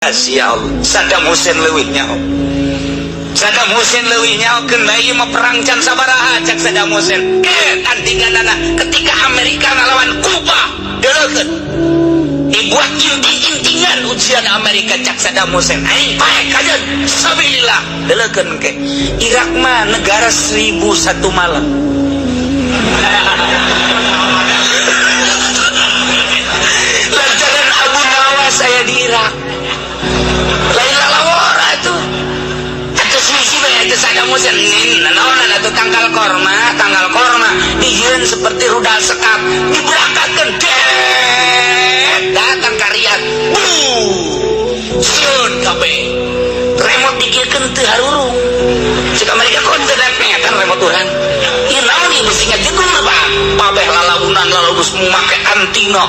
Ya Allah, Saddam Hussein leuwih nyaho. Saddam Hussein leuwih nyaho keun ieu mah perang can sabaraha cak Saddam Hussein. Tandinganana ketika Amerika ngalawan Kuba, deuleukeun. Dibuat inting-intingan ujian Amerika cak Saddam Hussein. Aing pae kajeun sabilillah. Deuleukeun ke. Irak mah negara 1001 malam. Lantaran Abu Nawas aya di Irak. Lain lalawara tuh. Atuh suci bae atuh Saddam Hussein nanaonan atuh tangkal korma dijieun seperti rudal sekap diberangkatkeun det datang ka Riyadh. Buh. Sieun kabeh. Remote dikirkeun teu harurung. Cek Amerika kon teu metan remote urang. Ieu naon ieu bisi ngajegur Pak. Pabeh lalaunan lalulus make antina.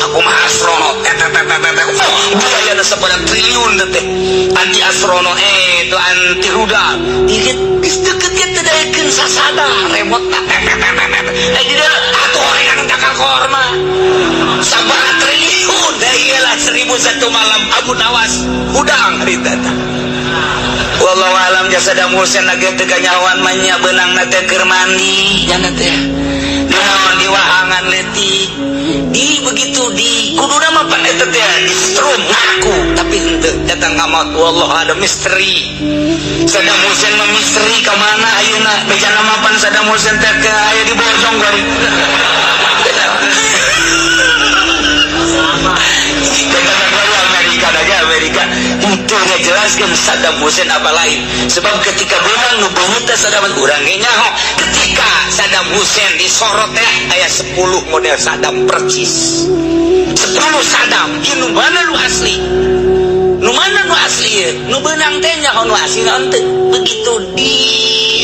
Aku mah astronot. Tet tet tet tet. Oh, biayana sabaraha triliun teh. Anti astronot itu anti rudal. Ieu geus deukeut ge teu daekeun sasada remote tet tet tet tet. Eh di dieu atuh horengan tangkal korma. Sabaraha triliun da ieu lah 1001 malam Abu Nawas hudang harita teh. Wallahu alam Saddam Hussein lagi teu kanyahoan mah nya beunangna teh keur mandi nya teh. Dinaon di wahangan leutik. Di begitu di kuduna mah pan eta teh distrum ngaku tapi henteu datang ka maut wallahu ada misteri. Saddam Hussein mah misteri ka mana ayeuna bejana mah pan Saddam Hussein teh ke aya di Bojong bari. Amerika aja Amerika itu ngejelaskan Saddam Hussein apa lain sebab ketika benang nu beungeut teh Saddam urang ge nyaho ketika Saddam Hussein disorot teh aya 10 model Saddam percis 10 Saddam ieu nu mana nu asli nu mana nu asli ieu nu beunang teh nyaho nu asli naon teu begitu di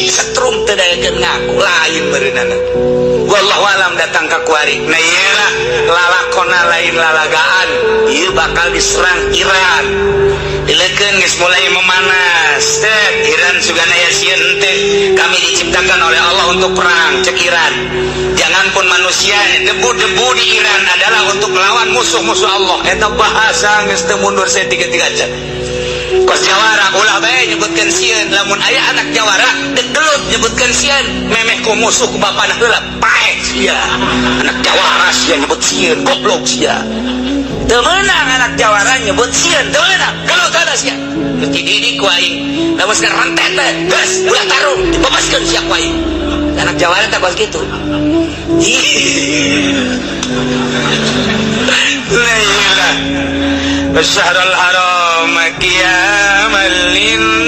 setrum teu daekeun ngaku lain meureunana wallahu alam datang ka kuari nah ieu lah lalakona lain lalagaan ieu bakal diserang Iran dileukeun geus mulai memanas teh Iran sugan aya sieun teh kami diciptakan oleh Allah untuk perang cek Iran jangan pun manusia debu-debu di Iran adalah untuk melawan musuh-musuh Allah eta bahasa geus teu mundur saeutik-eutik aja kos jawara ulah bae nyebutkeun sieun lamun aya anak jawara dek gelut nyebutkeun sieun memeh ku musuh ku bapana heula paeh sia anak jawara sia nyebut sieun goblok sia teu meunang anak jawara nyebut sieun teu meunang gelut ada sia geus dididik ku aing lamun sekarang rentet teh geus ulah tarung dibebaskeun sia ku aing anak jawara teh kos kitu. La ilaha الشهر الحرام قياما للناس